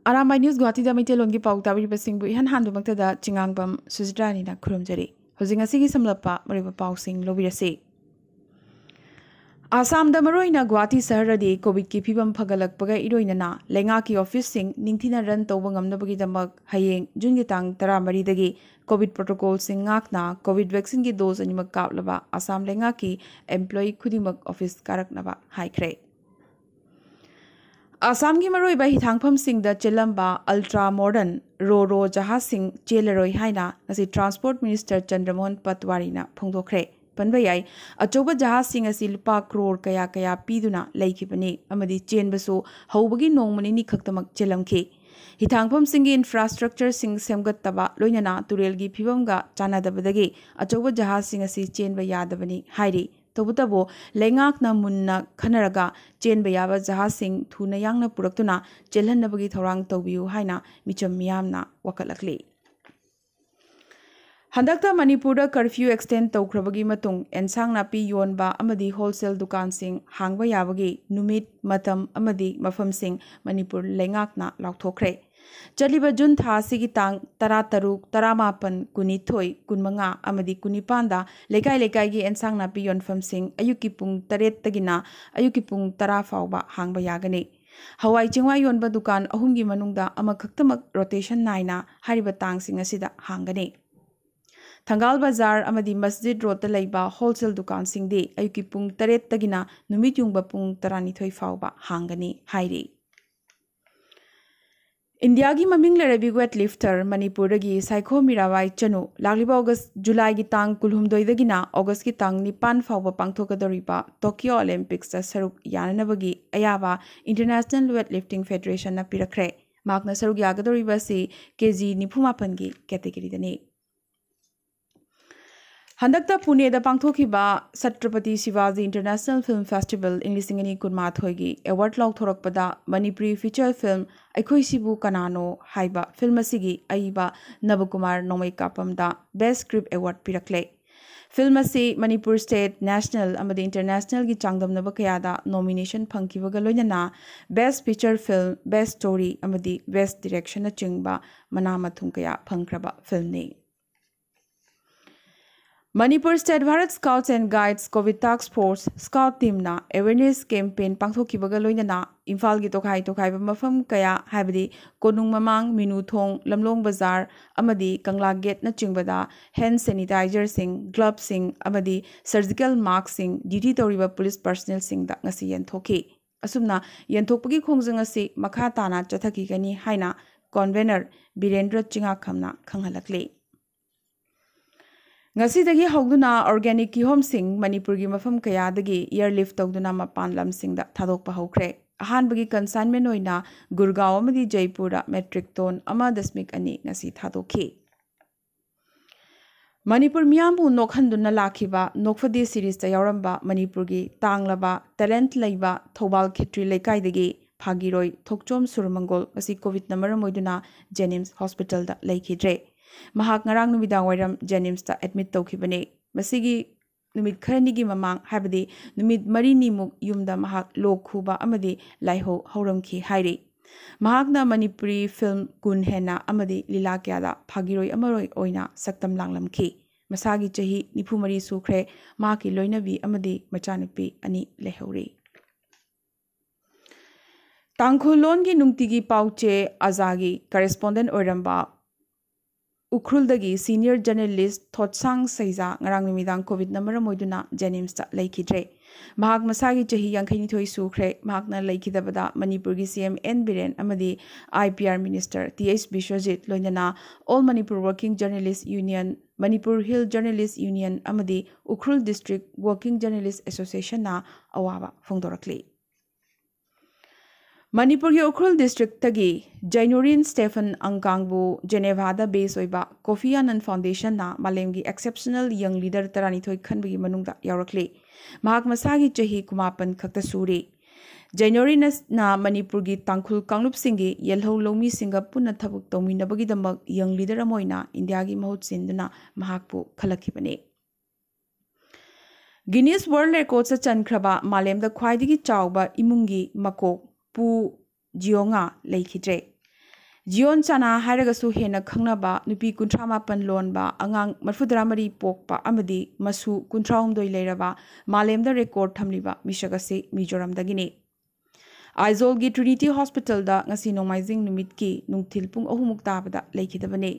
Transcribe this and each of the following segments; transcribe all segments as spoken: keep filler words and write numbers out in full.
Arambai news ꯒꯨꯍꯥꯇꯤꯗ ꯃꯩꯇꯩꯂꯣꯟꯒꯤ ꯄꯥꯎ ꯇꯥꯕꯤꯔꯤꯕꯁꯤꯡꯕꯨ ꯏꯍꯥꯟ ꯍꯥꯟꯕꯃꯛꯇꯗ ꯆꯤꯉꯥꯡꯕꯝ ꯁꯨꯖꯤꯇ꯭ꯔꯥꯅꯤꯅ ꯈꯨꯔꯨꯝꯖꯔꯤ꯫ ꯍꯧꯖꯤꯛ ꯉꯁꯤꯒꯤ ꯁꯝꯂꯞꯄ ꯃꯔꯨꯑꯣꯏꯕ ꯄꯥꯎꯁꯤꯡ ꯂꯧꯕꯤꯔꯁꯤ꯫ ꯑꯁꯥꯝꯗ ꯃꯔꯨꯑꯣꯏꯅ ꯒꯨꯍꯥꯇꯤ ꯁꯍꯔꯗꯤ ꯀꯣꯚꯤꯗꯀꯤ ꯐꯤꯕꯝ ꯐꯒꯠꯂꯛꯄꯒ ꯏꯔꯣꯏꯅꯅ ꯂꯩꯉꯥꯛꯀꯤ ꯑꯣꯐꯤꯁꯁꯤꯡ ꯅꯤꯡꯊꯤꯅ ꯔꯟ ꯇꯧꯕ ꯉꯝꯅꯕꯒꯤꯗꯃꯛ ꯍꯌꯦꯡ ꯖꯨꯟꯒꯤ ꯇꯥꯡ ꯇꯔꯥꯃꯔꯤꯗꯒꯤ ꯀꯣꯚꯤꯗ ꯄ꯭ꯔꯣꯇꯣꯀꯣꯜꯁꯤꯡ ꯉꯥꯛꯅ ꯀꯣꯚꯤꯗ ꯚꯦꯛꯁꯤꯟꯒꯤ ꯗꯣꯁ ꯑꯅꯤꯃꯛ ꯀꯥꯞꯂꯕ ꯑꯁꯥꯝ ꯂꯩꯉꯥꯛꯀꯤ ꯑꯦꯝꯄ꯭ꯂꯣꯌꯤ ꯈꯨꯗꯤꯡꯃꯛ ꯑꯣꯐꯤꯁ ꯀꯥꯔꯛꯅꯕ ꯍꯥꯏꯈ꯭ꯔꯦ꯫ ꯑꯁꯥꯝꯒꯤ ꯃꯔꯨꯑꯣꯏꯕ ꯍꯤꯊꯥꯡꯐꯝꯁꯤꯡꯗ ꯆꯦꯜꯂꯝꯕ ꯑꯜꯇ꯭ꯔꯥ ꯃꯣꯗꯔꯟ ꯔꯣ ꯔꯣ ꯖꯍꯥꯖꯁꯤꯡ ꯆꯦꯜꯂꯔꯣꯏ ꯍꯥꯏꯅ ꯉꯁꯤ ꯇ꯭ꯔꯥꯟꯁꯄꯣꯔꯠ ꯃꯤꯅꯤꯁꯇꯔ ꯆꯟꯗ꯭ꯔꯃꯣꯍꯟ ꯄꯠꯋꯥꯔꯤꯅ ꯐꯣꯡꯗꯣꯛꯈ꯭ꯔꯦ꯫ ꯄꯟꯕ ꯌꯥꯏ, ꯑꯆꯧꯕ ꯖꯍꯥꯖꯁꯤꯡ ꯑꯁꯤ ꯂꯨꯄꯥ ꯀ꯭ꯔꯣꯔ ꯀꯌꯥ ꯀꯌꯥ ꯄꯤꯗꯨꯅ ꯂꯩꯈꯤꯕꯅꯤ ꯑꯃꯗꯤ ꯆꯦꯟꯕꯁꯨ ꯍꯧꯕꯒꯤ ꯅꯣꯡꯃ ꯅꯤꯅꯤ ꯈꯛꯇꯃꯛ ꯆꯦꯜꯂꯝꯈꯤ꯫ ꯍꯤꯊꯥꯡꯐꯝꯁꯤꯡꯒꯤ ꯏꯟꯐ꯭ꯔꯥꯁꯇ꯭ꯔꯛꯆꯔꯁꯤꯡ ꯁꯦꯝꯒꯠꯇꯕ, ꯂꯣꯏꯅꯅ ꯇꯨꯔꯦꯜꯒꯤ ꯐꯤꯕꯝꯒ ꯆꯥꯟꯅꯗꯕꯗꯒꯤ ꯑꯆꯧꯕ ꯖꯍꯥꯖꯁꯤꯡ ꯑꯁꯤ ꯆꯦꯟꯕ ꯌꯥꯗꯕꯅꯤ ꯍꯥꯏꯔꯤ꯫ ꯇꯧꯕꯇꯕꯨ, ꯂꯩꯉꯥꯛꯅ ꯃꯨꯟꯅ ꯈꯟꯅꯔꯒ ꯆꯦꯟꯕ ꯌꯥꯕ ꯖꯍꯥꯖꯁꯤꯡ ꯊꯨꯅ ꯌꯥꯡꯅ ꯄꯨꯔꯛꯇꯨꯅ ꯆꯦꯜꯍꯟꯅꯕꯒꯤ ꯊꯧꯔꯥꯡ ꯇꯧꯕꯤꯌꯨ ꯍꯥꯏꯅ ꯃꯤꯆꯝ ꯃꯤꯌꯥꯝꯅ ꯋꯥꯀꯠꯂꯛꯂꯤ꯫ ꯍꯟꯗꯛꯇ ꯃꯅꯤꯄꯨꯔꯗ ꯀꯔꯐ꯭ꯌꯨ ꯑꯦꯛꯁꯇꯦꯟ ꯇꯧꯈ꯭ꯔꯕꯒꯤ ꯃꯇꯨꯡ ꯑꯦꯟꯁꯥꯡ ꯅꯥꯄꯤ ꯌꯣꯟꯕ ꯑꯃꯗꯤ ꯍꯣꯜꯁꯦꯜ ꯗꯨꯀꯥꯟꯁꯤꯡ ꯍꯥꯡꯕ ꯌꯥꯕꯒꯤ ꯅꯨꯃꯤꯠ, ꯃꯇꯝ ꯑꯃꯗꯤ ꯃꯐꯝꯁꯤꯡ ꯃꯅꯤꯄꯨꯔ ꯂꯩꯉꯥꯛꯅ ꯂꯥꯎꯊꯣꯛꯈ꯭ꯔꯦ꯫ ꯆꯠꯂꯤꯕ ꯖꯨꯟ ꯊꯥ ꯑꯁꯤꯒꯤ ꯇꯥꯡ ꯇꯔꯥꯇꯔꯨꯛ, ꯇꯔꯥꯃꯥꯄꯟ, ꯀꯨꯟꯅꯤꯊꯣꯏ, ꯀꯨꯟꯃꯉꯥ ꯑꯃꯗꯤ ꯀꯨꯟꯅꯤꯄꯥꯟꯗ ꯂꯩꯀꯥꯏ ꯂꯩꯀꯥꯏꯒꯤ ꯑꯦꯟꯁꯥꯡ ꯅꯥꯄꯤ ꯌꯣꯟꯐꯝꯁꯤꯡ ꯑꯌꯨꯛꯀꯤ ꯄꯨꯡ ꯇꯔꯦꯠꯇꯒꯤꯅ ꯑꯌꯨꯛꯀꯤ ꯄꯨꯡ ꯇꯔꯥ ꯐꯥꯎꯕ ꯍꯥꯡꯕ ꯌꯥꯒꯅꯤ꯫ ꯍꯋꯥꯏ ꯆꯦꯡꯋꯥꯏ ꯌꯣꯟꯕ ꯗꯨꯀꯥꯟ ꯑꯍꯨꯝꯒꯤ ꯃꯅꯨꯡꯗ ꯑꯃꯈꯛꯇꯃꯛ ꯔꯣꯇꯦꯁꯟ ꯅꯥꯏꯅ ꯍꯥꯏꯔꯤꯕ ꯇꯥꯡꯁꯤꯡ ꯑꯁꯤꯗ ꯍꯥꯡꯒꯅꯤ꯫ ꯊꯪꯒꯥꯜ ꯕꯖꯥꯔ ꯑꯃꯗꯤ ꯃꯁꯖꯤꯗ ꯔꯣꯗꯇ ꯂꯩꯕ ꯍꯣꯜꯁꯦꯜ ꯗꯨꯀꯥꯟꯁꯤꯡꯗꯤ ꯑꯌꯨꯛꯀꯤ ꯄꯨꯡ ꯇꯔꯦꯠꯇꯒꯤꯅ ꯅꯨꯃꯤꯠ ꯌꯨꯡꯕ ꯄꯨꯡ ꯇꯔꯥꯅꯤꯊꯣꯏ ꯐꯥꯎꯕ ꯍꯥꯡꯒꯅꯤ ꯍꯥꯏꯔꯤ꯫ ꯏꯟꯗꯤꯌꯥꯒꯤ ꯃꯃꯤꯡ ꯂꯩꯔꯕꯤ ꯋꯦꯠ ꯂꯤꯐꯇꯔ ꯃꯅꯤꯄꯨꯔꯗꯒꯤ ꯁꯥꯏꯈꯣ ꯃꯤꯔꯥꯕꯥꯏ ꯆꯅꯨ ꯂꯥꯛꯂꯤꯕ ꯑꯣꯒꯁ, ꯖꯨꯂꯥꯏꯒꯤ ꯇꯥꯡ ꯀꯨꯟꯍꯨꯝꯗꯣꯏꯗꯒꯤꯅ ꯑꯣꯒꯁꯀꯤ ꯇꯥꯡ ꯅꯤꯄꯥꯟ ꯐꯥꯎꯕ ꯄꯥꯡꯊꯣꯛꯀꯗꯧꯔꯤꯕ ꯇꯣꯀꯤꯌꯣ ꯑꯣꯂꯤꯝꯄꯤꯛꯁꯇ ꯁꯔꯨꯛ ꯌꯥꯅꯅꯕꯒꯤ ꯑꯌꯥꯕ ꯏꯟꯇꯔꯅꯦꯁꯅꯦꯜ ꯋꯦꯠ ꯂꯤꯐꯇꯤꯡ ꯐꯦꯗꯔꯦꯁꯟꯅ ꯄꯤꯔꯛꯈ꯭ꯔꯦ꯫ ꯃꯍꯥꯛꯅ ꯁꯔꯨꯛ ꯌꯥꯒꯗꯧꯔꯤꯕ ꯑꯁꯤ ꯀꯦꯖꯤ ꯅꯤꯐꯨ ꯃꯥꯄꯟꯒꯤ ꯀꯦꯇꯦꯒꯔꯤꯗꯅꯤ꯫ ꯍꯟꯗꯛꯇ ꯄꯨꯅꯦꯗ ꯄꯥꯡꯊꯣꯛꯈꯤꯕ ꯁꯠꯇ꯭ꯔꯄꯇꯤ ꯁꯤꯕꯥꯖꯤ ꯏꯟꯇꯔꯅꯦꯁꯅꯦꯜ ꯐꯤꯜꯝ ꯐꯦꯁꯇꯤꯚꯦꯜ ꯏꯪ ꯂꯤꯁꯤꯡ ꯑꯅꯤ ꯀꯨꯟꯃꯥꯊꯣꯏꯒꯤ ꯑꯦꯋꯥꯔꯗ ꯂꯥꯎꯊꯣꯔꯛꯄꯗ ꯃꯅꯤꯄꯨꯔꯤ ꯐꯤꯆꯔ ꯐꯤꯜꯝ ꯑꯩꯈꯣꯏꯁꯤꯕꯨ ꯀꯅꯥꯅꯣ ꯍꯥꯏꯕ ꯐꯤꯜꯝ ꯑꯁꯤꯒꯤ ꯑꯏꯕ ꯅꯕꯀꯨꯃꯥꯔ ꯅꯣꯡꯃꯩꯀꯥꯄꯝꯗ ꯕꯦꯁ ꯁ꯭ꯀ꯭ꯔꯤꯞ ꯑꯦꯋꯥꯔꯗ ꯄꯤꯔꯛꯂꯦ꯫ ꯐꯤꯜꯝ ꯑꯁꯤ ꯃꯅꯤꯄꯨꯔ ꯁ꯭ꯇꯦꯠ, ꯅꯦꯁꯅꯦꯜ ꯑꯃꯗꯤ ꯏꯟꯇꯔꯅꯦꯁꯅꯦꯜꯒꯤ ꯆꯥꯡꯗꯝꯅꯕ ꯀꯌꯥꯗ ꯅꯣꯃꯤꯅꯦꯁꯟ ꯐꯪꯈꯤꯕꯒ ꯂꯣꯏꯅꯅ Best Feature Film, Best Story ꯑꯃꯗꯤ Best Direction ꯅꯆꯤꯡꯕ ꯃꯅꯥ ꯃꯊꯨꯝ ꯀꯌꯥ ꯐꯪꯈ꯭ꯔꯕ ꯐꯤꯜꯝꯅꯤ꯫ Manipur state Bharat Scouts and Guides COVID Task Force Scout Teamꯅ awareness campaign ꯄꯥꯡꯊꯣꯛꯈꯤꯕꯒ ꯂꯣꯏꯅꯅ ꯏꯝꯐꯥꯜꯒꯤ ꯇꯣꯈꯥꯏ ꯇꯣꯈꯥꯏꯕ ꯃꯐꯝ ꯀꯌꯥ, ꯍꯥꯏꯕꯗꯤ ꯀꯣꯅꯨꯡ ꯃꯃꯥꯡ, ꯃꯤꯅꯨ ꯊꯣꯡ, ꯂꯝꯂꯣꯡ ꯕꯖꯥꯔ ꯑꯃꯗꯤ ꯀꯪꯂꯥ ꯒꯦꯠꯅꯆꯤꯡꯕꯗ hand sanitizerꯁꯤꯡ, gloveꯁꯤꯡ ꯑꯃꯗꯤ surgical maskꯁꯤꯡ duty ꯇꯧꯔꯤꯕ ꯄꯨꯂꯤꯁ personnelꯁꯤꯡꯗ ꯉꯁꯤ ꯌꯦꯟꯊꯣꯛꯈꯤ꯫ ꯑꯁꯨꯝꯅ ꯌꯦꯟꯊꯣꯛꯄꯒꯤ ꯈꯣꯡꯖꯪ ꯑꯁꯤ ꯃꯈꯥ ꯇꯥꯅ ꯆꯠꯊꯈꯤꯒꯅꯤ ꯍꯥꯏꯅ convener ꯕꯤꯔꯦꯟꯗ꯭ꯔ ꯆꯤꯉꯥꯈꯝꯅ ꯈꯪꯍꯜꯂꯛꯂꯤ꯫ ꯉꯁꯤꯗꯒꯤ ꯍꯧꯗꯨꯅ organic ꯀꯤꯍꯣꯝꯁꯤꯡ ꯃꯅꯤꯄꯨꯔꯒꯤ ꯃꯐꯝ ꯀꯌꯥꯗꯒꯤ airlift ꯇꯧꯗꯨꯅ ꯃꯄꯥꯟ ꯂꯝꯁꯤꯡꯗ ꯊꯥꯗꯣꯛꯄ ꯍꯧꯈ꯭ꯔꯦ꯫ ꯑꯍꯥꯟꯕꯒꯤ consignment ꯑꯣꯏꯅ ꯒꯨꯔꯒꯥꯎ ꯑꯃꯗꯤ ꯖꯩꯄꯨꯔꯗ metric ton ꯑꯃ ꯗꯁꯃꯤꯛ ꯑꯅꯤ ꯉꯁꯤ ꯊꯥꯗꯣꯛꯈꯤ꯫ ꯃꯅꯤꯄꯨꯔ ꯃꯤꯌꯥꯝꯕꯨ ꯅꯣꯛꯍꯟꯗꯨꯅ ꯂꯥꯛꯈꯤꯕ ꯅꯣꯛꯐꯗꯦ series ꯇ ꯌꯥꯎꯔꯝꯕ ꯃꯅꯤꯄꯨꯔꯒꯤ ꯇꯥꯡꯂꯕ talent ꯂꯩꯕ ꯊꯧꯕꯥꯜ ꯈꯦꯇ꯭ꯔꯤ ꯂꯩꯀꯥꯏꯗꯒꯤ ꯐꯥꯒꯤꯔꯣꯏ ꯊꯣꯛꯆꯣꯝ ꯁꯨꯔꯃꯪꯒꯣꯜ ꯉꯁꯤ COVID ꯅ ꯃꯔꯝ ꯑꯣꯏꯗꯨꯅ JNIMS hospital ꯗ ꯂꯩꯈꯤꯗ꯭ꯔꯦ꯫ ꯃꯍꯥꯛ ꯉꯔꯥꯡ ꯅꯨꯃꯤꯗꯥꯡ ꯋꯥꯏꯔꯝ JNIMS ꯇ admit ꯇꯧꯈꯤꯕꯅꯤ꯫ ꯃꯁꯤꯒꯤ ꯅꯨꯃꯤꯠ ꯈꯔꯅꯤꯒꯤ ꯃꯃꯥꯡ, ꯍꯥꯏꯕꯗꯤ ꯅꯨꯃꯤꯠ ꯃꯔꯤꯅꯤꯃꯨꯛ ꯌꯨꯝꯗ ꯃꯍꯥꯛ ꯂꯣꯛ ꯈꯨꯕ ꯑꯃꯗꯤ ꯂꯥꯏꯍꯧ ꯍꯧꯔꯝꯈꯤ ꯍꯥꯏꯔꯤ꯫ ꯃꯍꯥꯛꯅ ꯃꯅꯤꯄꯨꯔꯤ ꯐꯤꯜꯝ ꯀꯨꯟ ꯍꯦꯟꯅ ꯑꯃꯗꯤ ꯂꯤꯂꯥ ꯀꯌꯥꯗ ꯐꯥꯒꯤꯔꯣꯏ ꯑꯃꯔꯣꯏ ꯑꯣꯏꯅ ꯁꯛꯇꯝ ꯂꯥꯡꯂꯝꯈꯤ꯫ ꯃꯁꯥꯒꯤ ꯆꯍꯤ ꯅꯤꯐꯨ ꯃꯔꯤ ꯁꯨꯈ꯭ꯔꯦ꯫ ꯃꯍꯥꯛꯀꯤ ꯂꯣꯏꯅꯕꯤ ꯑꯃꯗꯤ ꯃꯆꯥꯅꯨꯄꯤ ꯑꯅꯤ ꯂꯩꯍꯧꯔꯤ꯫ ꯇꯥꯡꯈꯨꯜ ꯂꯣꯟꯒꯤ ꯅꯨꯡꯇꯤꯒꯤ ꯄꯥꯎꯆꯦ ꯑꯖꯥꯒꯤ correspondent ꯑꯣꯏꯔꯝꯕ ꯎꯈ꯭ꯔꯨꯜꯗꯒꯤ senior journalist ꯊꯣꯠꯁꯥꯡ ꯁꯩꯖꯥ ꯉꯔꯥꯡ ꯅꯨꯃꯤꯗꯥꯡ COVID ꯅ ꯃꯔꯝ ꯑꯣꯏꯗꯨꯅ JNIMS ꯇ ꯂꯩꯈꯤꯗ꯭ꯔꯦ꯫ ꯃꯍꯥꯛ ꯃꯁꯥꯒꯤ ꯆꯍꯤ ꯌꯥꯡꯈꯩꯅꯤꯊꯣꯏ ꯁꯨꯈ꯭ꯔꯦ꯫ ꯃꯍꯥꯛꯅ ꯂꯩꯈꯤꯗꯕꯗ ꯃꯅꯤꯄꯨꯔꯒꯤ CM N ꯕꯤꯔꯦꯟ ꯑꯃꯗꯤ IPR minister Th ꯕꯤꯁ꯭ꯋꯖꯤꯠ, ꯂꯣꯏꯅꯅ All Manipur Working Journalist Union, Manipur Hill Journalist Union ꯑꯃꯗꯤ Ukhrul District Working Journalist Association ꯅ ꯑꯋꯥꯕ ꯐꯣꯡꯗꯣꯔꯛꯂꯤ꯫ ꯃꯅꯤꯄꯨꯔꯒꯤ ꯎꯈ꯭ꯔꯨꯜ district ꯇꯒꯤ ꯖꯩꯅꯨꯔꯤꯟ ꯁ꯭ꯇꯦꯐꯟ ꯑꯪꯀꯥꯡꯕꯨ ꯖꯦꯅꯦꯚꯥꯗ base ꯑꯣꯏꯕ ꯀꯣꯐꯤ ꯑꯅꯟ Foundation ꯅ ꯃꯥꯂꯦꯝꯒꯤ exceptional young leader ꯇꯔꯥꯅꯤꯊꯣꯏ ꯈꯟꯕꯒꯤ ꯃꯅꯨꯡꯗ ꯌꯥꯎꯔꯛꯂꯤ꯫ ꯃꯍꯥꯛ ꯃꯁꯥꯒꯤ ꯆꯍꯤ ꯀꯨꯟꯃꯥꯄꯟ ꯈꯛꯇ ꯁꯨꯔꯤ꯫ ꯖꯩꯅꯣꯔꯤꯟꯅ ꯃꯅꯤꯄꯨꯔꯒꯤ ꯇꯥꯡꯈꯨꯜ ꯀꯥꯡꯂꯨꯞꯁꯤꯡꯒꯤ ꯌꯦꯜꯍꯧ ꯂꯧꯃꯤꯁꯤꯡꯒ ꯄꯨꯟꯅ ꯊꯕꯛ ꯇꯧꯃꯤꯟꯅꯕꯒꯤꯗꯃꯛ young leader ꯑꯃ ꯑꯣꯏꯅ ꯏꯟꯗꯤꯌꯥꯒꯤ ꯃꯍꯨꯠ ꯁꯤꯟꯗꯨꯅ ꯃꯍꯥꯛꯄꯨ ꯈꯜꯂꯛꯈꯤꯕꯅꯤ꯫ Guinness World Records ꯆꯟꯈ꯭ꯔꯕ ꯃꯥꯂꯦꯝꯗ ꯈ꯭ꯋꯥꯏꯗꯒꯤ ꯆꯥꯎꯕ ꯏꯃꯨꯡꯒꯤ ꯃꯀꯣꯛ ꯄꯨ ꯖꯤꯌꯣꯉꯥ ꯂꯩꯈꯤꯗ꯭ꯔꯦ꯫ ꯖꯤꯌꯣꯟ ꯆꯥꯅꯥ ꯍꯥꯏꯔꯒꯁꯨ ꯍꯦꯟꯅ ꯈꯪꯅꯕ ꯅꯨꯄꯤ ꯀꯨꯟꯊ꯭ꯔꯥ ꯃꯥꯄꯟ ꯂꯣꯟꯕ, ꯑꯉꯥꯡ ꯃꯔꯤꯐꯨꯇꯔꯥ ꯃꯔꯤ ꯄꯣꯛꯄ ꯑꯃꯗꯤ ꯃꯁꯨ ꯀꯨꯟꯊ꯭ꯔꯥ ꯍꯨꯝꯗꯣꯏ ꯂꯩꯔꯕ ꯃꯥꯂꯦꯝꯗ ꯔꯦꯀꯣꯔꯗ ꯊꯝꯂꯤꯕ ꯃꯤꯁꯛ ꯑꯁꯤ ꯃꯤꯖꯣꯔꯥꯝꯗꯒꯤꯅꯤ꯫ ꯑꯥꯏꯖꯣꯜꯒꯤ ꯇ꯭ꯔꯤꯅꯤꯇꯤ ꯍꯣꯁꯄꯤꯇꯥꯜꯗ ꯉꯁꯤ ꯅꯣꯡꯃꯥꯏꯖꯤꯡ ꯅꯨꯃꯤꯠꯀꯤ ꯅꯨꯡꯊꯤꯜ ꯄꯨꯡ ꯑꯍꯨꯝꯃꯨꯛ ꯇꯥꯕꯗ ꯂꯩꯈꯤꯗꯕꯅꯤ꯫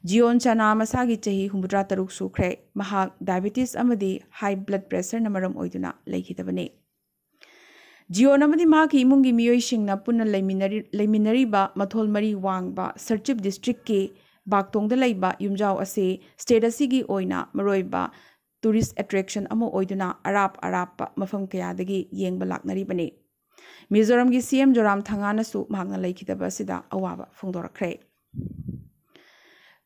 ꯖꯤꯌꯣꯟ ꯆꯥꯅꯥ ꯃꯁꯥꯒꯤ ꯆꯍꯤ ꯍꯨꯝꯐꯨꯇꯔꯥ ꯇꯔꯨꯛ ꯁꯨꯈ꯭ꯔꯦ꯫ ꯃꯍꯥꯛ ꯗꯥꯏꯕꯦꯇꯤꯁ ꯑꯃꯗꯤ ꯍꯥꯏ ꯕ꯭ꯂꯗ ꯄ꯭ꯔꯦꯁꯔꯅ ꯃꯔꯝ ꯑꯣꯏꯗꯨꯅ ꯂꯩꯈꯤꯗꯕꯅꯤ꯫ ꯖꯤꯌꯣꯟ ꯑꯃꯗꯤ ꯃꯍꯥꯛꯀꯤ ꯏꯃꯨꯡꯒꯤ ꯃꯤꯑꯣꯏꯁꯤꯡꯅ ꯄꯨꯟꯅ ꯂꯩꯃꯤꯟꯅꯔꯤ-, ꯂꯩꯃꯤꯟꯅꯔꯤꯕ ꯃꯊꯣꯜ ꯃꯔꯤ ꯋꯥꯡꯕ ꯁꯔꯆꯤꯞ ꯗꯤꯁꯇ꯭ꯔꯤꯛꯀꯤ ꯕꯥꯛꯇꯣꯡꯗ ꯂꯩꯕ ꯌꯨꯝꯖꯥꯎ ꯑꯁꯤ ꯁ꯭ꯇꯦꯠ ꯑꯁꯤꯒꯤ ꯑꯣꯏꯅ ꯃꯔꯨꯑꯣꯏꯕ ꯇꯨꯔꯤꯁ ꯑꯦꯇ꯭ꯔꯦꯛꯁꯟ ꯑꯃ ꯑꯣꯏꯗꯨꯅ ꯑꯔꯥꯞ ꯑꯔꯥꯞꯄ ꯃꯐꯝ ꯀꯌꯥꯗꯒꯤ ꯌꯦꯡꯕ ꯂꯥꯛꯅꯔꯤꯕꯅꯤ꯫ ꯃꯤꯖꯣꯔꯥꯝꯒꯤ ꯁꯤ ꯑꯦꯝ ꯖꯣꯔꯥꯝ ꯊꯪꯒꯥꯅꯁꯨ ꯃꯍꯥꯛꯅ ꯂꯩꯈꯤꯗꯕ ꯑꯁꯤꯗ ꯑꯋꯥꯕ ꯐꯣꯡꯗꯣꯔꯛꯈ꯭ꯔꯦ꯫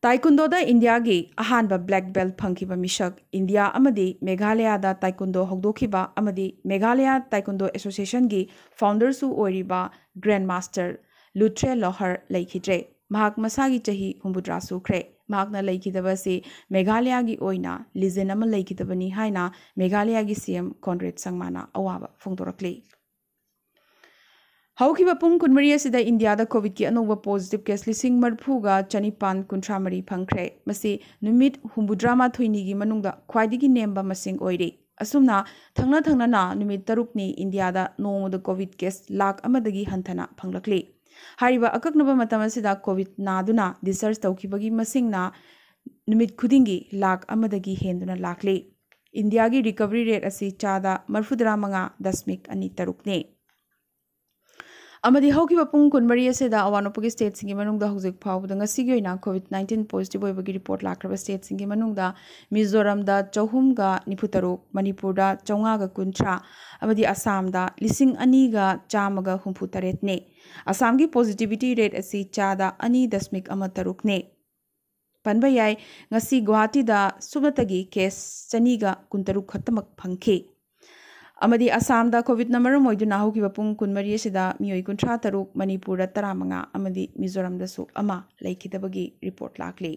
ꯇꯥꯏꯀꯨꯟꯗꯣꯗ ꯏꯟꯗꯤꯌꯥꯒꯤ ꯑꯍꯥꯟꯕ ꯕ꯭ꯂꯦꯛ ꯕꯦꯜꯠ ꯐꯪꯈꯤꯕ ꯃꯤꯁꯛ, ꯏꯟꯗꯤꯌꯥ ꯑꯃꯗꯤ ꯃꯦꯘꯥꯂꯌꯥꯗ ꯇꯥꯏꯀꯨꯟꯗꯣ ꯍꯧꯗꯣꯛꯈꯤꯕ ꯑꯃꯗꯤ ꯃꯦꯘꯥꯂꯌꯥ ꯇꯥꯏꯀꯨꯟꯗꯣ ꯑꯦꯁꯣꯁꯤꯌꯦꯁꯟꯒꯤ ꯐꯥꯎꯟꯗꯔꯁꯨ ꯑꯣꯏꯔꯤꯕ ꯒ꯭ꯔꯥꯟꯗ ꯃꯥꯁꯇꯔ ꯂꯨꯊ꯭ꯔꯦ ꯂꯣꯍꯔ ꯂꯩꯈꯤꯗ꯭ꯔꯦ꯫ ꯃꯍꯥꯛ ꯃꯁꯥꯒꯤ ꯆꯍꯤ ꯍꯨꯝꯐꯨꯇꯔꯥ ꯁꯨꯈ꯭ꯔꯦ꯫ ꯃꯍꯥꯛꯅ ꯂꯩꯈꯤꯗꯕ ꯑꯁꯤ ꯃꯦꯘꯥꯂꯌꯥꯒꯤ ꯑꯣꯏꯅ ꯂꯤꯖꯦꯟ ꯑꯃ ꯂꯩꯈꯤꯗꯕꯅꯤ ꯍꯥꯏꯅ ꯃꯦꯘꯥꯂꯌꯥꯒꯤ ꯁꯤ ꯑꯦꯝ ꯀꯣꯟꯔꯦꯗ ꯁꯪꯃꯥꯅ ꯑꯋꯥꯕ ꯐꯣꯡꯗꯣꯔꯛꯂꯤ꯫ ꯍꯧꯈꯤꯕ ꯄꯨꯡ ꯀꯨꯟꯃꯔꯤ ꯑꯁꯤꯗ ꯏꯟꯗꯤꯌꯥꯗ ꯀꯣꯚꯤꯗꯀꯤ ꯑꯅꯧꯕ ꯄꯣꯖꯤꯇꯤꯚ ꯀꯦꯁ ꯂꯤꯁꯤꯡ ꯃꯔꯤꯐꯨꯒ ꯆꯅꯤꯄꯥꯟ ꯀꯨꯟꯊ꯭ꯔꯥ ꯃꯔꯤ ꯐꯪꯈ꯭ꯔꯦ꯫ ꯃꯁꯤ ꯅꯨꯃꯤꯠ ꯍꯨꯝꯐꯨꯇꯔꯥ ꯃꯥꯊꯣꯏꯅꯤꯒꯤ ꯃꯅꯨꯡꯗ ꯈ꯭ꯋꯥꯏꯗꯒꯤ ꯅꯦꯝꯕ ꯃꯁꯤꯡ ꯑꯣꯏꯔꯤ꯫ ꯑꯁꯨꯝꯅ ꯊꯪꯅ ꯊꯪꯅꯅ ꯅꯨꯃꯤꯠ ꯇꯔꯨꯛꯅꯤ ꯏꯟꯗꯤꯌꯥꯗ ꯅꯣꯡꯃꯗ ꯀꯣꯚꯤꯗ ꯀꯦꯁ ꯂꯥꯈ ꯑꯃꯗꯒꯤ ꯍꯟꯊꯅ ꯐꯪꯂꯛꯂꯤ꯫ ꯍꯥꯏꯔꯤꯕ ꯑꯀꯛꯅꯕ ꯃꯇꯝ ꯑꯁꯤꯗ ꯀꯣꯚꯤꯗ ꯅꯥꯗꯨꯅ ꯗꯤꯁꯆꯥꯔꯖ ꯇꯧꯈꯤꯕꯒꯤ ꯃꯁꯤꯡꯅ ꯅꯨꯃꯤꯠ ꯈꯨꯗꯤꯡꯒꯤ ꯂꯥꯈ ꯑꯃꯗꯒꯤ ꯍꯦꯟꯗꯨꯅ ꯂꯥꯛꯂꯤ꯫ ꯏꯟꯗꯤꯌꯥꯒꯤ ꯔꯤꯀꯚꯔꯤ ꯔꯦꯠ ꯑꯁꯤ ꯆꯥꯗ ꯃꯔꯤꯐꯨꯇꯔꯥ ꯃꯉꯥ ꯗꯁꯃꯤꯛ ꯑꯅꯤ ꯇꯔꯨꯛꯅꯤ꯫ ꯑꯃꯗꯤ ꯍꯧꯈꯤꯕ ꯄꯨꯡ ꯀꯨꯟꯃꯔꯤ ꯑꯁꯤꯗ ꯑꯋꯥ ꯅꯣꯛꯄꯒꯤ ꯁ꯭ꯇꯦꯠꯁꯤꯡꯒꯤ ꯃꯅꯨꯡꯗ ꯍꯧꯖꯤꯛ ꯐꯥꯎꯕꯗ ꯉꯁꯤꯒꯤ ꯑꯣꯏꯅ ꯀꯣꯚꯤꯗ ꯅꯥꯏꯟꯇꯤꯟ ꯄꯣꯖꯤꯇꯤꯚ ꯑꯣꯏꯕꯒꯤ ꯔꯤꯄꯣꯔꯠ ꯂꯥꯛꯈ꯭ꯔꯕ ꯁ꯭ꯇꯦꯠꯁꯤꯡꯒꯤ ꯃꯅꯨꯡꯗ ꯃꯤꯖꯣꯔꯥꯝꯗ ꯆꯍꯨꯝꯒ ꯅꯤꯐꯨ ꯇꯔꯨꯛ, ꯃꯅꯤꯄꯨꯔꯗ ꯆꯥꯝꯃꯉꯥꯒ ꯀꯨꯟꯊ꯭ꯔꯥ ꯑꯃꯗꯤ ꯑꯁꯥꯝꯗ ꯂꯤꯁꯤꯡ ꯑꯅꯤꯒ ꯆꯥꯝꯃꯒ ꯍꯨꯝꯐꯨ ꯇꯔꯦꯠꯅꯤ꯫ ꯑꯁꯥꯝꯒꯤ ꯄꯣꯖꯤꯇꯤꯚꯤꯇꯤ ꯔꯦꯠ ꯑꯁꯤ ꯆꯥꯗ ꯑꯅꯤ ꯗꯁꯃꯤꯛ ꯑꯃ ꯇꯔꯨꯛꯅꯤ꯫ ꯄꯟꯕ ꯌꯥꯏ, ꯉꯁꯤ ꯒꯨꯋꯥꯍꯥꯇꯤꯗ ꯁꯨꯞꯅꯇꯒꯤ ꯀꯦꯁ ꯆꯅꯤꯒ ꯀꯨꯟꯇꯔꯨꯛ ꯈꯛꯇꯃꯛ ꯐꯪꯈꯤ꯫ ꯑꯃꯗꯤ ꯑꯁꯥꯝꯗ ꯀꯣꯚꯤꯗꯅ ꯃꯔꯝ ꯑꯣꯏꯗꯨꯅ ꯍꯧꯈꯤꯕ ꯄꯨꯡ ꯀꯨꯟꯃꯔꯤ ꯑꯁꯤꯗ ꯃꯤꯑꯣꯏ ꯀꯨꯟꯊ꯭ꯔꯥ ꯇꯔꯨꯛ, ꯃꯅꯤꯄꯨꯔꯗ ꯇꯔꯥꯃꯉꯥ ꯑꯃꯗꯤ ꯃꯤꯖꯣꯔꯥꯝꯗꯁꯨ ꯑꯃ ꯂꯩꯈꯤꯗꯕꯒꯤ ꯔꯤꯄꯣꯔꯠ ꯂꯥꯛꯂꯤ꯫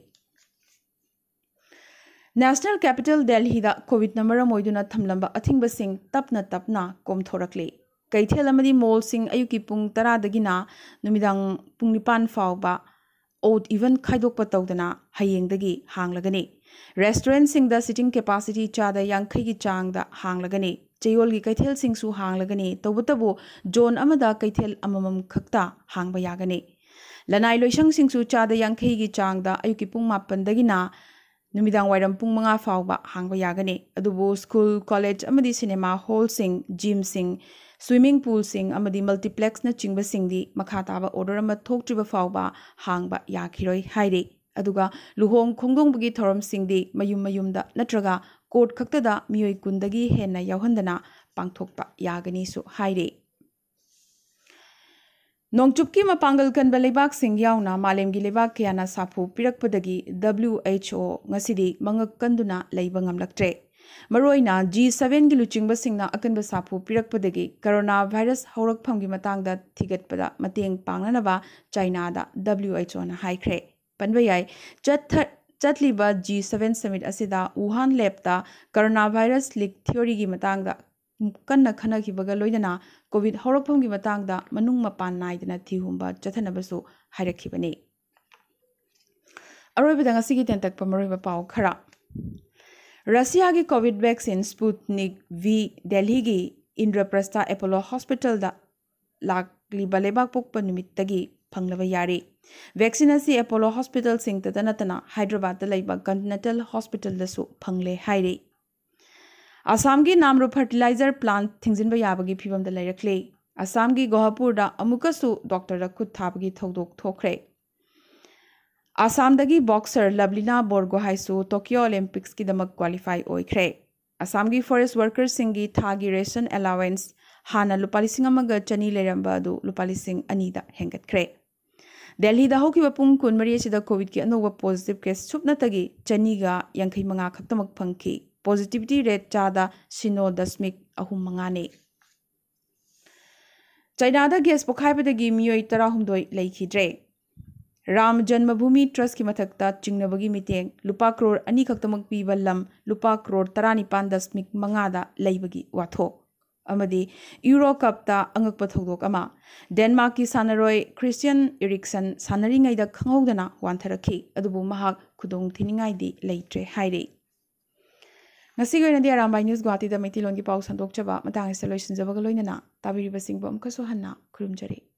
National Capital Delhiꯗ COVID-ꯅ ꯃꯔꯝ ꯑꯣꯏꯗꯨꯅ ꯊꯝꯂꯝꯕ ꯑꯊꯤꯡꯕꯁꯤꯡ ꯇꯞꯅ ꯇꯞꯅ ꯀꯣꯝꯊꯣꯔꯛꯂꯤ꯫ ꯀꯩꯊꯦꯜ ꯑꯃꯗꯤ mallꯁꯤꯡ ꯑꯌꯨꯛꯀꯤ ꯄꯨꯡ ꯇꯔꯥꯗꯒꯤꯅ ꯅꯨꯃꯤꯗꯥꯡ ꯄꯨꯡ ꯅꯤꯄꯥꯟ ꯐꯥꯎꯕ odd even ꯈꯥꯏꯗꯣꯛꯄ ꯇꯧꯗꯅ ꯍꯌꯦꯡꯗꯒꯤ ꯍꯥꯡꯂꯒꯅꯤ꯫ Restaurantꯁꯤꯡꯗ seating capacity ꯆꯥꯗ ꯌꯥꯡꯈꯩꯒꯤ ꯆꯥꯡꯗ ꯍꯥꯡꯂꯒꯅꯤ꯫ ꯆꯌꯣꯜꯒꯤ ꯀꯩꯊꯦꯜꯁꯤꯡꯁꯨ ꯍꯥꯡꯂꯒꯅꯤ꯫ ꯇꯧꯕꯇꯕꯨ zone ꯑꯃꯗ ꯀꯩꯊꯦꯜ ꯑꯃꯃꯝ ꯈꯛꯇ ꯍꯥꯡꯕ ꯌꯥꯒꯅꯤ꯫ ꯂꯅꯥꯏ ꯂꯣꯏꯁꯪꯁꯤꯡꯁꯨ ꯆꯥꯗ ꯌꯥꯡꯈꯩꯒꯤ ꯆꯥꯡꯗ ꯑꯌꯨꯛꯀꯤ ꯄꯨꯡ ꯃꯥꯄꯟꯗꯒꯤꯅ ꯅꯨꯃꯤꯗꯥꯡ ꯋꯥꯏꯔꯝ ꯄꯨꯡ ꯃꯉꯥ ꯐꯥꯎꯕ ꯍꯥꯡꯕ ꯌꯥꯒꯅꯤ꯫ ꯑꯗꯨꯕꯨ school, college ꯑꯃꯗꯤ cinema hallꯁꯤꯡ, gymꯁꯤꯡ, swimming poolꯁꯤꯡ ꯑꯃꯗꯤ multiplexꯅꯆꯤꯡꯕꯁꯤꯡꯗꯤ ꯃꯈꯥ ꯇꯥꯕ order ꯑꯃ ꯊꯣꯛꯇ꯭ꯔꯤꯕ ꯐꯥꯎꯕ ꯍꯥꯡꯕ ꯌꯥꯈꯤꯔꯣꯏ ꯍꯥꯏꯔꯤ꯫ ꯑꯗꯨꯒ ꯂꯨꯍꯣꯡ ꯈꯣꯡꯗꯣꯡꯕꯒꯤ ꯊꯧꯔꯝꯁꯤꯡꯗꯤ ꯃꯌꯨꯝ ꯃꯌꯨꯝꯗ ꯅꯠꯇ꯭ꯔꯒ court ꯈꯛꯇꯗ ꯃꯤꯑꯣꯏ ꯀꯨꯟꯗꯒꯤ ꯍꯦꯟꯅ ꯌꯥꯎꯍꯟꯗꯅ ꯄꯥꯡꯊꯣꯛꯄ ꯌꯥꯒꯅꯤꯁꯨ ꯍꯥꯏꯔꯤ꯫ ꯅꯣꯡꯆꯨꯞꯀꯤ ꯃꯄꯥꯡꯒꯜ ꯀꯟꯕ ꯂꯩꯕꯥꯛꯁꯤꯡ ꯌꯥꯎꯅ ꯃꯥꯂꯦꯝꯒꯤ ꯂꯩꯕꯥꯛ ꯀꯌꯥꯅ ꯁꯥꯐꯨ ꯄꯤꯔꯛꯄꯗꯒꯤ WHO ꯉꯁꯤꯗꯤ ꯃꯉꯛ ꯀꯟꯗꯨꯅ ꯂꯩꯕ ꯉꯝꯂꯛꯇ꯭ꯔꯦ꯫ ꯃꯔꯨꯑꯣꯏꯅ G sevenꯒꯤ ꯂꯨꯆꯤꯡꯕꯁꯤꯡꯅ ꯑꯀꯟꯕ ꯁꯥꯐꯨ ꯄꯤꯔꯛꯄꯗꯒꯤ corona virus ꯍꯧꯔꯛꯐꯝꯒꯤ ꯃꯇꯥꯡꯗ ꯊꯤꯒꯠꯄꯗ ꯃꯇꯦꯡ ꯄꯥꯡꯅꯅꯕ Chinaꯗ WHOꯅ ꯍꯥꯏꯈ꯭ꯔꯦ꯫ ꯄꯟꯕ ꯌꯥꯏ, ꯆꯠꯊ-, ꯆꯠꯂꯤꯕ G seven summit ꯑꯁꯤꯗ Wuhan labꯇ corona virus leak theoryꯒꯤ ꯃꯇꯥꯡꯗ ꯀꯟꯅ ꯈꯟꯅꯈꯤꯕꯒ ꯂꯣꯏꯅꯅ COVID ꯍꯧꯔꯛꯐꯝꯒꯤ ꯃꯇꯥꯡꯗ ꯃꯅꯨꯡ ꯃꯄꯥꯟ ꯅꯥꯏꯗꯅ ꯊꯤꯍꯨꯝꯕ ꯆꯠꯊꯅꯕꯁꯨ ꯍꯥꯏꯔꯛꯈꯤꯕꯅꯤ꯫ ꯑꯔꯣꯏꯕꯗ ꯉꯁꯤꯒꯤ ꯇꯦꯟꯇꯛꯄ ꯃꯔꯨꯑꯣꯏꯕ ꯄꯥꯎ ꯈꯔ꯫ ꯔꯁꯤꯌꯥꯒꯤ COVID vaccine Sputnik V ꯗꯦꯜꯍꯤꯒꯤ ꯏꯟꯗ꯭ꯔꯄ꯭ꯔꯁꯊ Apollo Hospitalꯗ ꯂꯥꯛꯂꯤꯕ ꯂꯩꯕꯥꯛ ꯄꯣꯛꯄ ꯅꯨꯃꯤꯠꯇꯒꯤ ꯐꯪꯂꯕ ꯌꯥꯔꯦ꯫ Vaccine ꯑꯁꯤ Apollo Hospitalꯁꯤꯡꯇꯗ ꯅꯠꯇꯅ ꯍꯥꯏꯗ꯭ꯔꯕꯥꯗꯇ ꯂꯩꯕ Continental Hospitalꯗꯁꯨ ꯐꯪꯂꯦ ꯍꯥꯏꯔꯤ꯫ ꯑꯁꯥꯝꯒꯤ ꯅꯥꯝꯔꯨ fertilizer plant ꯊꯤꯡꯖꯤꯟꯕ ꯌꯥꯕꯒꯤ ꯐꯤꯚꯝꯗ ꯂꯩꯔꯛꯂꯦ꯫ ꯑꯁꯥꯝꯒꯤ ꯒꯣꯍꯥꯄꯨꯔꯗ ꯑꯃꯨꯛꯀꯁꯨ doctorꯗ ꯈꯨꯠ ꯊꯥꯕꯒꯤ ꯊꯧꯗꯣꯛ ꯊꯣꯛꯈ꯭ꯔꯦ꯫ ꯑꯁꯥꯝꯗꯒꯤ boxer ꯂꯕꯂꯤꯅꯥ ꯕꯣꯔꯒꯣꯍꯥꯏꯁꯨ Tokyo Olympicsꯀꯤꯗꯃꯛ qualify ꯑꯣꯏꯈ꯭ꯔꯦ꯫ ꯑꯁꯥꯝꯒꯤ forest workerꯁꯤꯡꯒꯤ ꯊꯥꯒꯤ ration allowance ꯍꯥꯟꯅ ꯂꯨꯄꯥ ꯂꯤꯁꯤꯡ ꯑꯃꯒ ꯆꯅꯤ ꯂꯩꯔꯝꯕ ꯑꯗꯨ ꯂꯨꯄꯥ ꯂꯤꯁꯤꯡ ꯑꯅꯤꯗ ꯍꯦꯟꯒꯠꯈ꯭ꯔꯦ꯫ ꯗꯦꯜꯍꯤꯗ ꯍꯧꯈꯤꯕ ꯄꯨꯡ ꯀꯨꯟꯃꯔꯤ ꯑꯁꯤꯗ COVIDꯀꯤ ꯑꯅꯧꯕ positive case ꯁꯨꯞꯅꯇꯒꯤ ꯆꯅꯤꯒ ꯌꯥꯡꯈꯩ ꯃꯉꯥ ꯈꯛꯇꯃꯛ ꯐꯪꯈꯤ꯫ Positivity rate ꯆꯥꯗ ꯁꯤꯅꯣ ꯗꯁꯃꯤꯛ ꯑꯍꯨꯝ ꯃꯉꯥꯅꯤ꯫ ꯆꯩꯅꯥꯗ gas ꯄꯣꯈꯥꯏꯕꯗꯒꯤ ꯃꯤꯑꯣꯏ ꯇꯔꯥꯍꯨꯝꯗꯣꯏ ꯂꯩꯈꯤꯗ꯭ꯔꯦ꯫ ꯔꯥꯝ ꯖꯟꯃꯚꯨꯃꯤ ꯇ꯭ꯔꯁꯀꯤ ꯃꯊꯛꯇ ꯆꯤꯡꯅꯕꯒꯤ ꯃꯤꯠꯌꯦꯡ, ꯂꯨꯄꯥ ꯀ꯭ꯔꯣꯔ ꯑꯅꯤ ꯈꯛꯇꯃꯛ ꯄꯤꯕ ꯂꯝ ꯂꯨꯄꯥ ꯀ꯭ꯔꯣꯔ ꯇꯔꯥꯅꯤꯄꯥꯟ ꯗꯁꯃꯤꯛ ꯃꯉꯥꯗ ꯂꯩꯕꯒꯤ ꯋꯥꯊꯣꯛ, ꯑꯃꯗꯤ ꯌꯨꯔꯣ ꯀꯞꯇ ꯑꯉꯛꯄ ꯊꯧꯗꯣꯛ ꯑꯃ, ꯗꯦꯟꯃꯥꯔꯛꯀꯤ ꯁꯥꯟꯅꯔꯣꯏ ꯈ꯭ꯔꯤꯁꯇꯤꯌꯟ ꯏꯔꯤꯛꯁꯟ ꯁꯥꯟꯅꯔꯤꯉꯩꯗ ꯈꯪꯍꯧꯗꯅ ꯋꯥꯟꯊꯔꯛꯈꯤ, ꯑꯗꯨꯕꯨ ꯃꯍꯥꯛ ꯈꯨꯗꯣꯡ ꯊꯤꯅꯤꯡꯉꯥꯏꯗꯤ ꯂꯩꯇ꯭ꯔꯦ ꯍꯥꯏꯔꯤ꯫ ꯉꯁꯤꯒꯤ ꯑꯣꯏꯅꯗꯤ ꯑꯔꯥꯝꯕꯥꯏ ꯅ꯭ꯌꯨꯁ ꯒꯨꯋꯥꯍꯥꯇꯤꯗ ꯃꯩꯇꯩꯂꯣꯟꯒꯤ ꯄꯥꯎ ꯁꯟꯗꯣꯛꯆꯕ ꯃꯇꯥꯡ ꯑꯁꯤꯗ ꯂꯣꯏꯁꯤꯟꯖꯕꯒ ꯂꯣꯏꯅꯅ ꯇꯥꯕꯤꯔꯤꯕꯁꯤꯡꯕꯨ ꯑꯃꯨꯛꯀꯁꯨ ꯍꯟꯅ ꯈꯨꯔꯨꯝꯖꯔꯤ꯫